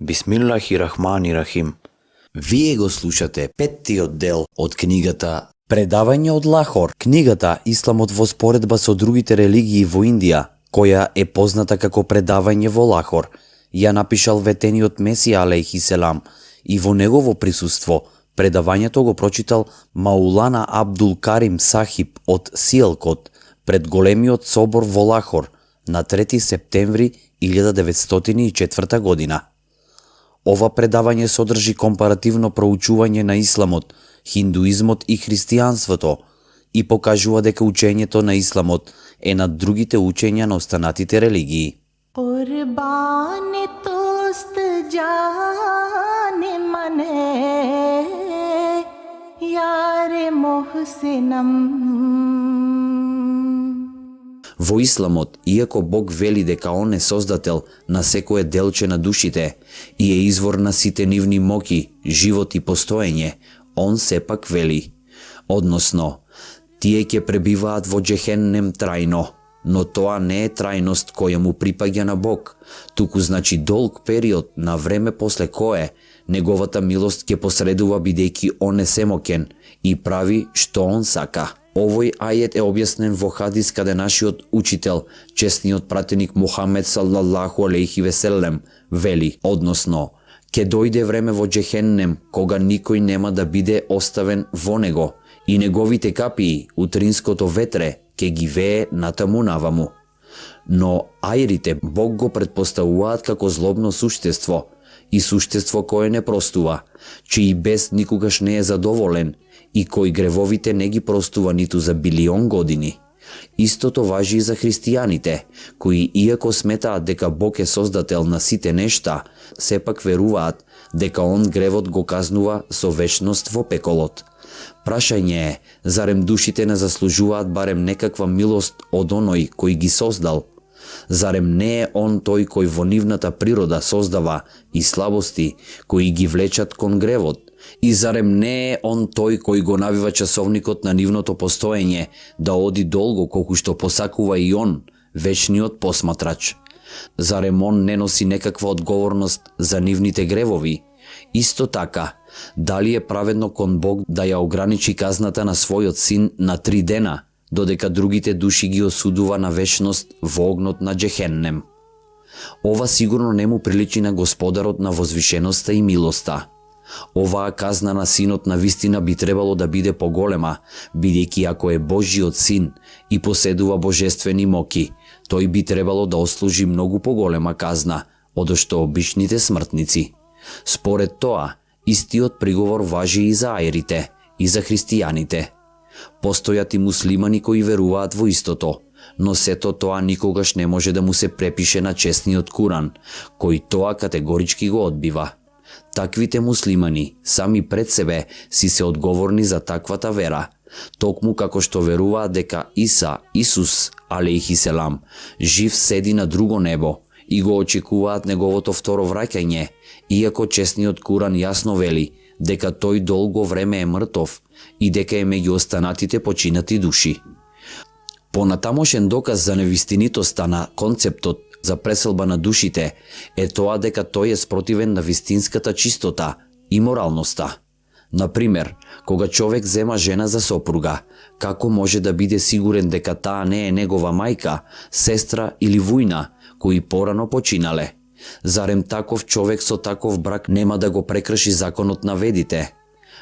Бисмиллахи рахмани рахим. Вие го слушате петтиот дел од книгата Предавање од Лахор, книгата Исламот во споредба со другите религии во Индија, која е позната како Предавање во Лахор, ја напишал ветениот Месија алейхи селам и во негово присуство предавањето го прочитал Маулана Абдул Карим Сахиб од Сиелкот пред големиот собор во Лахор на 3 септември 1904 година. Ова предавање содржи компаративно проучување на исламот, хиндуизмот и христијанството и покажува дека учењето на исламот е над другите учења на останатите религии. कुर्बान तोस्त जाने मने यार मोहसिनम. Во исламот, иако Бог вели дека Он е создател на секое делче на душите и е извор на сите нивни моки, живот и постоење, Он сепак вели, односно, тие ќе пребиваат во џехеннем трајно, но тоа не е трајност која му припаѓа на Бог, туку значи долг период на време после кое неговата милост ќе посредува бидејќи Он е семокен и прави што Он сака. Овој ајет е објаснен во хадис каде нашиот учител, чесниот пратеник Мухамед саллаллаху алейхи веселем, вели, односно, ќе дојде време во џехеннем кога никој нема да биде оставен во него и неговите капии, утринското ветре, ќе ги вее натаму наваму. Но ајрите Бог го предпоставуваат како злобно суштество и суштество кое не простува, чиј бес никогаш не е задоволен и кој гревовите не ги простува ниту за билион години. Истото важи и за христијаните, кои иако сметаат дека Бог е создател на сите нешта, сепак веруваат дека Он гревот го казнува со вечност во пеколот. Прашање е, зарем душите не заслужуваат барем некаква милост од оној кој ги создал? Зарем не е Он тој кој во нивната природа создава и слабости кои ги влечат кон гревот? И зарем не е Он тој кој го навива часовникот на нивното постоење да оди долго колку што посакува и Он, вечниот посматрач? Зарем Он не носи некаква одговорност за нивните гревови? Исто така, дали е праведно кон Бог да ја ограничи казната на својот син на 3 дена, додека другите души ги осудува на вечност во огнот на џехеннем? Ова сигурно не му приличи на Господарот на возвишеноста и милоста. Оваа казна на синот на вистина би требало да биде поголема, бидејќи ако е Божиот син и поседува божествени моки, тој би требало да ослужи многу поголема казна одошто обичните смртници. Според тоа, истиот приговор важи и за ајрите, и за христијаните. Постојат и муслимани кои веруваат во истото, но сето тоа никогаш не може да му се препише на честниот Куран, кој тоа категорички го одбива. Таквите муслимани сами пред себе си се одговорни за таквата вера, токму како што веруваат дека Исус, алейхи селам, жив седи на друго небо и го очекуваат неговото второ враќање, иако честниот Куран јасно вели дека тој долго време е мртов и дека е меѓу останатите починати души. Понатамошен доказ за невистинитоста на концептот за преселба на душите е тоа дека тој е спротивен на вистинската чистота и моралноста. Например, кога човек зема жена за сопруга, како може да биде сигурен дека таа не е негова мајка, сестра или вујна, кои порано починале? Зарем таков човек со таков брак нема да го прекрши законот на ведите?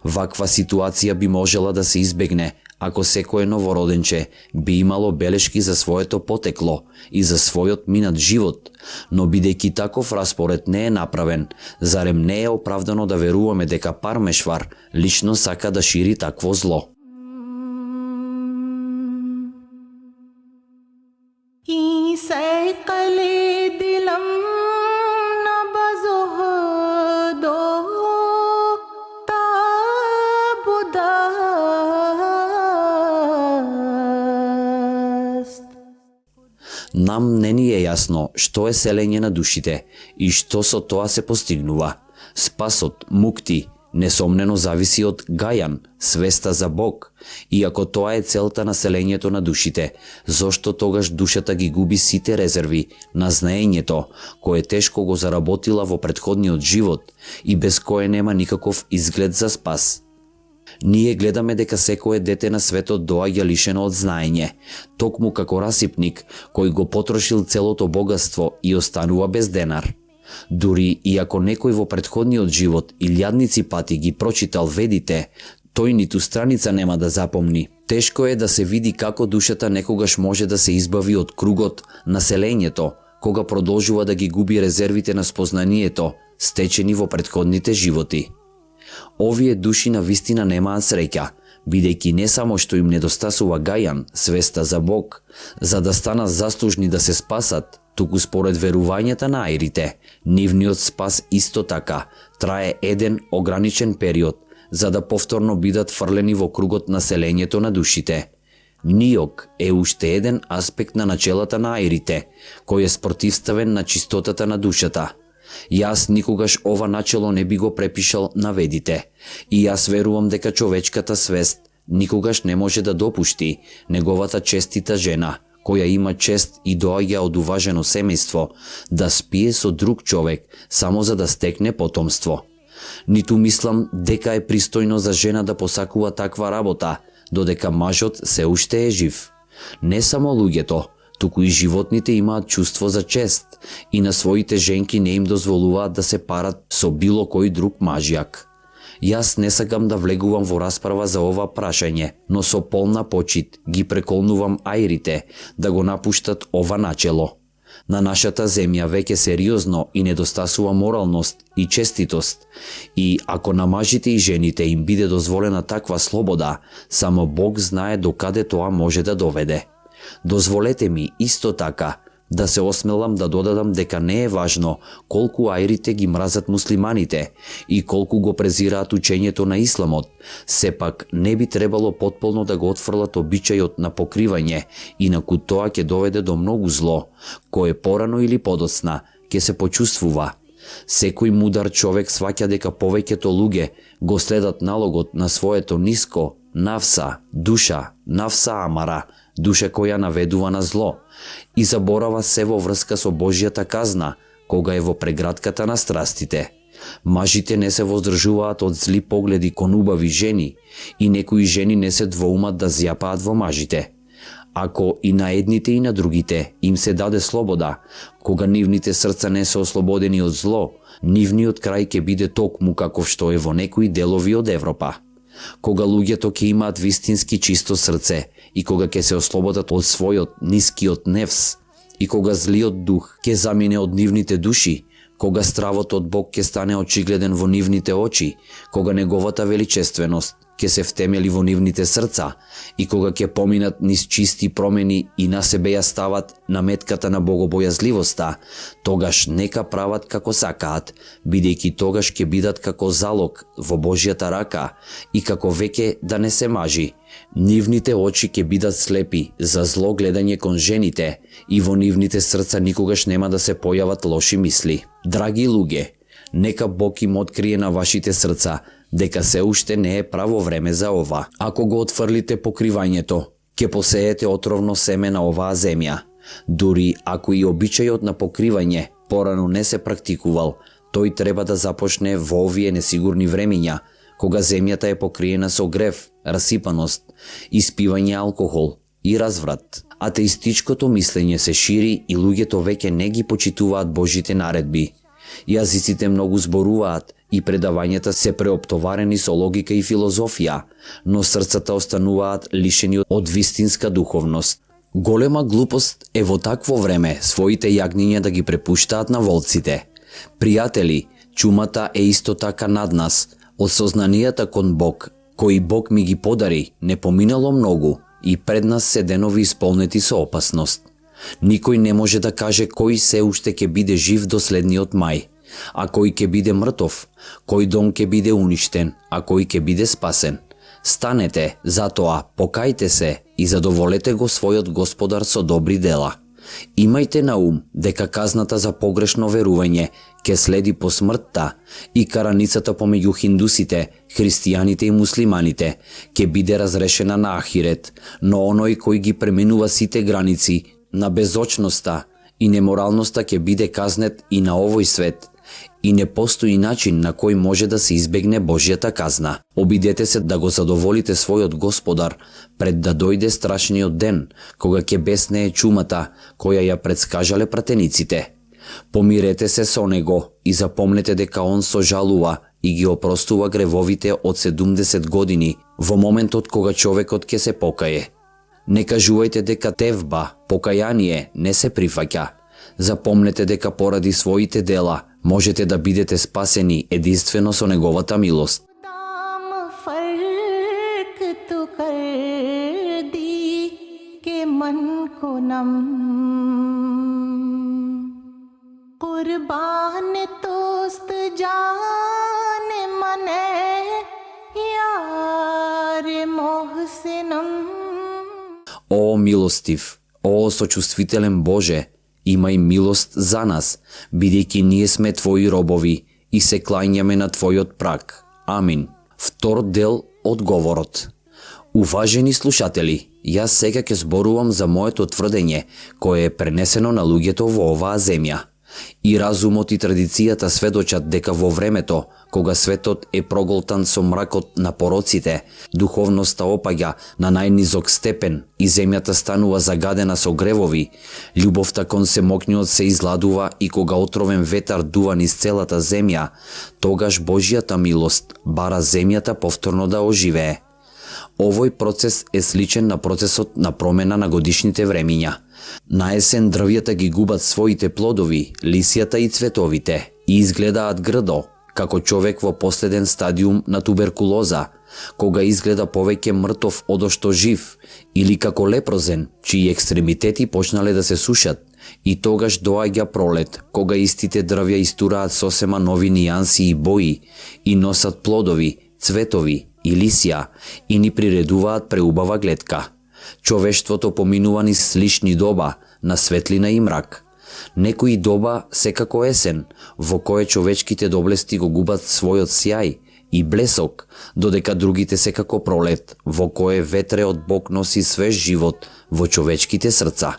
Ваква ситуација би можела да се избегне ако секое новороденче би имало белешки за своето потекло и за својот минат живот, но бидејќи таков распоред не е направен, зарем не е оправдано да веруваме дека Пармешвар лично сака да шири такво зло? Нам не ни е јасно што е селење на душите и што со тоа се постигнува. Спасот, мукти, несомнено зависи од гајан, свеста за Бог, иако тоа е целта на селењето на душите, зошто тогаш душата ги губи сите резерви на знаењето, кое тешко го заработила во претходниот живот и без кое нема никаков изглед за спас. Ние гледаме дека секое дете на светот доаѓа лишено од знаење, токму како расипник кој го потрошил целото богатство и останува без денар. Дури и ако некој во претходниот живот илјадници пати ги прочитал ведите, тој ниту страница нема да запомни. Тешко е да се види како душата некогаш може да се избави од кругот на селењето, кога продолжува да ги губи резервите на спознанието, стечени во претходните животи. Овие души на вистина немаат среќа, бидејќи не само што им недостасува гајан, свеста за Бог, за да станат заслужни да се спасат, туку според верувањата на аирите, нивниот спас исто така трае еден ограничен период, за да повторно бидат фрлени во кругот на селењето на душите. Ниок е уште еден аспект на начелата на аирите, кој е спротивставен на чистотата на душата. Јас никогаш ова начело не би го препишал на ведите, и јас верувам дека човечката свест никогаш не може да допушти неговата честита жена, која има чест и доаѓа од уважено семејство, да спие со друг човек само за да стекне потомство. Ниту мислам дека е пристојно за жена да посакува таква работа, додека мажот се уште е жив. Не само луѓето, туку и животните имаат чувство за чест и на своите женки не им дозволуваат да се парат со било кој друг мажјак. Јас не сакам да влегувам во расправа за ова прашање, но со полна почит ги преколнувам аирите да го напуштат ова начело. На нашата земја веќе сериозно и недостасува моралност и честитост, и ако на мажите и жените им биде дозволена таква слобода, само Бог знае докаде тоа може да доведе. Дозволете ми исто така да се осмелам да додадам дека не е важно колку аирите ги мразат муслиманите и колку го презираат учењето на исламот, сепак не би требало потполно да го отфрлат обичајот на покривање, инаку тоа ќе доведе до многу зло, кое порано или подоцна ќе се почувствува. Секој мудар човек сваќа дека повеќето луѓе го следат налогот на своето ниско навса, душа, навса амара, душа која наведува на зло, и заборава се во врска со Божјата казна, кога е во прегратката на страстите. Мажите не се воздржуваат од зли погледи кон убави жени, и некои жени не се двоумат да зјапаат во мажите. Ако и на едните и на другите им се даде слобода, кога нивните срца не се ослободени од зло, нивниот крај ќе биде токму каков што е во некои делови од Европа. Кога луѓето ќе имаат вистински чисто срце и кога ќе се ослободат од својот нискиот невс и кога злиот дух ќе замине од нивните души, кога стравот од Бог ќе стане очигледен во нивните очи, кога неговата величественост ќе се втемели во нивните срца и кога ќе поминат низ чисти промени и на себе ја стават на метката на богобојазливоста, тогаш нека прават како сакаат, бидејќи тогаш ќе бидат како залог во Божјата рака и како веќе да не се мажи. Нивните очи ќе бидат слепи за зло гледање кон жените и во нивните срца никогаш нема да се појават лоши мисли. Драги луѓе, нека Бог им открие на вашите срца дека се уште не е право време за ова. Ако го отфрлите покривањето, ќе посеете отровно семе на оваа земја. Дури ако и обичајот на покривање порано не се практикувал, тој треба да започне во овие несигурни времиња, кога земјата е покриена со грев, расипаност, испивање алкохол и разврат. Атеистичкото мислење се шири и луѓето веќе не ги почитуваат Божите наредби. Јазиците многу зборуваат и предавањата се преоптоварени со логика и филозофија, но срцата остануваат лишени од вистинска духовност. Голема глупост е во такво време своите јагниња да ги препуштаат на волците. Пријатели, чумата е исто така над нас. Од сознанијата кон Бог, кои Бог ми ги подари, не поминало многу и пред нас се денови исполнети со опасност. Никој не може да каже кој се уште ќе биде жив до следниот мај, а кој ќе биде мртов, кој дом ќе биде уништен, а кој ќе биде спасен. Станете, затоа покајте се и задоволете го својот Господар со добри дела. Имајте на ум дека казната за погрешно верување ке следи по смртта и караницата помеѓу хиндусите, христијаните и муслиманите ќе биде разрешена на Ахирет, но оној кој ги пременува сите граници на безочноста и неморалноста ќе биде казнет и на овој свет, и не постои начин на кој може да се избегне Божјата казна. Обидете се да го задоволите својот Господар пред да дојде страшниот ден, кога ќе беснее чумата која ја предскажале пратениците. Помирете се со него и запомнете дека он сожалува и ги опростува гревовите од 70 години во моментот кога човекот ќе се покае. Не кажувајте дека тевба, покаяние, не се прифаќа. Запомнете дека поради своите дела можете да бидете спасени единствено со неговата милост. दाम फर्क तो कर दी के मन को नम कुर्बान तोस्त जान मने यार मोहसिनम. О милостив, о сочувствителен Боже, имај милост за нас, бидејќи ние сме Твои робови и се клањаме на Твојот праг. Амин. Втор дел од говорот. Уважени слушатели, јас сега ќе зборувам за моето тврдење, кое е пренесено на луѓето во оваа земја. И разумот и традицијата сведочат дека во времето, кога светот е проголтан со мракот на пороците, духовноста опаѓа на најнизок степен и земјата станува загадена со гревови, љубовта кон семокниот се изладува и кога отровен ветар дува низ целата земја, тогаш Божјата милост бара земјата повторно да оживее. Овој процес е сличен на процесот на промена на годишните времиња. На есен дрвјата ги губат своите плодови, лисјата и цветовите, и изгледаат грдо, како човек во последен стадиум на туберкулоза, кога изгледа повеќе мртов одошто жив, или како лепрозен, чии екстремитети почнале да се сушат, и тогаш доаѓа пролет, кога истите дрвја истураат сосема нови нијанси и бои, и носат плодови, цветови и лисја, и ни приредуваат преубава гледка. Човештвото поминува низ слични доба на светлина и мрак. Некои доба секако есен, во кое човечките доблести го губат својот сјај и блесок, додека другите секако пролет, во кое ветре од Бог носи свеж живот во човечките срца.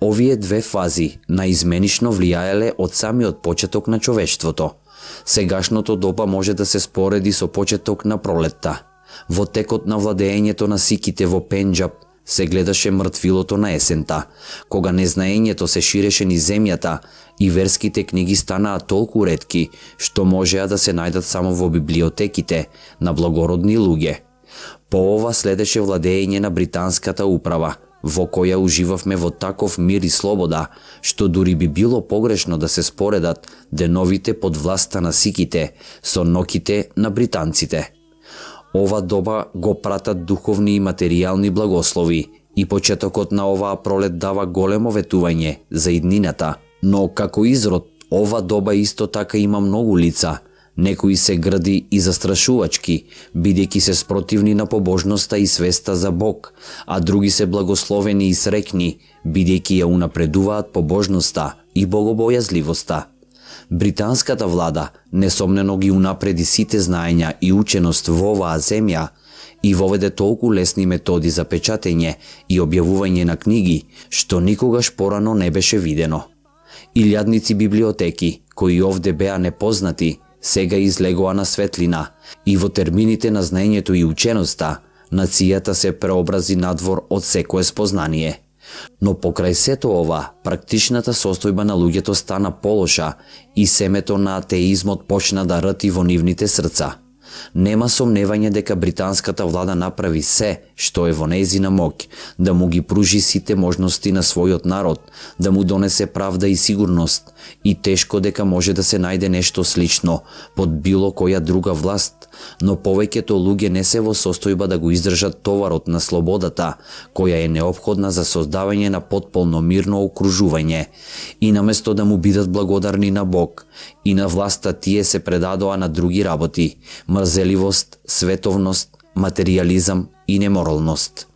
Овие две фази наизменично влијаеле од самиот почеток на човештвото. Сегашното доба може да се спореди со почеток на пролетта. Во текот на владеењето на сиките во Пенџаб се гледаше мртвилото на есента, кога незнаењето се ширеше низ земјата и верските книги станаа толку ретки, што можеа да се најдат само во библиотеките на благородни луѓе. По ова следеше владеење на британската управа, во која уживавме во таков мир и слобода, што дури би било погрешно да се споредат деновите под власта на сиките со ноките на британците. Ова доба го пратат духовни и материјални благослови и почетокот на оваа пролет дава големо ветување за иднината, но како изрод ова доба исто така има многу лица. Некои се грди и застрашувачки, бидејќи се спротивни на побожноста и свеста за Бог, а други се благословени и срекни, бидејќи ја унапредуваат побожноста и богобојазливоста. Британската влада несомнено ги унапреди сите знаења и ученост во оваа земја и воведе толку лесни методи за печатење и објавување на книги, што никогаш порано не беше видено. Илјадници библиотеки, кои овде беа непознати, сега излегоа на светлина и во термините на знаењето и ученоста, нацијата се преобрази надвор од секое спознание. Но покрај сето ова, практичната состојба на луѓето стана полоша и семето на атеизмот почна да рати во нивните срца. Нема сомневање дека британската влада направи се што е во нејзина моќ, да му ги пружи сите можности на својот народ, да му донесе правда и сигурност, и тешко дека може да се најде нешто слично под било која друга власт, но повеќето луѓе не се во состојба да го издржат товарот на слободата, која е неопходна за создавање на потполно мирно окружување, и наместо да му бидат благодарни на Бог и на власта, тие се предадоа на други работи, мрзеливост, световност, материјализам и неморалност.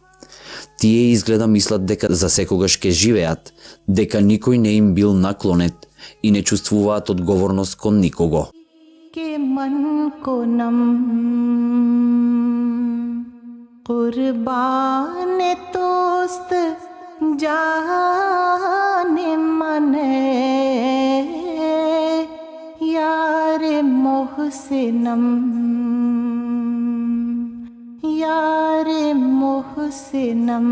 Тие изгледа мислат дека за секогаш ке живеат, дека никој не им бил наклонет и не чувствуваат одговорност кон никого. के मन को नम कुर्बान दोस्त जाने मन यार मोह से नम यार मोह से नम.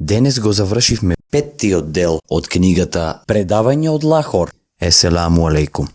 Денес го завршивме 5-тиот дел од книгата Предавање од Лахор. Еселаму алейкум.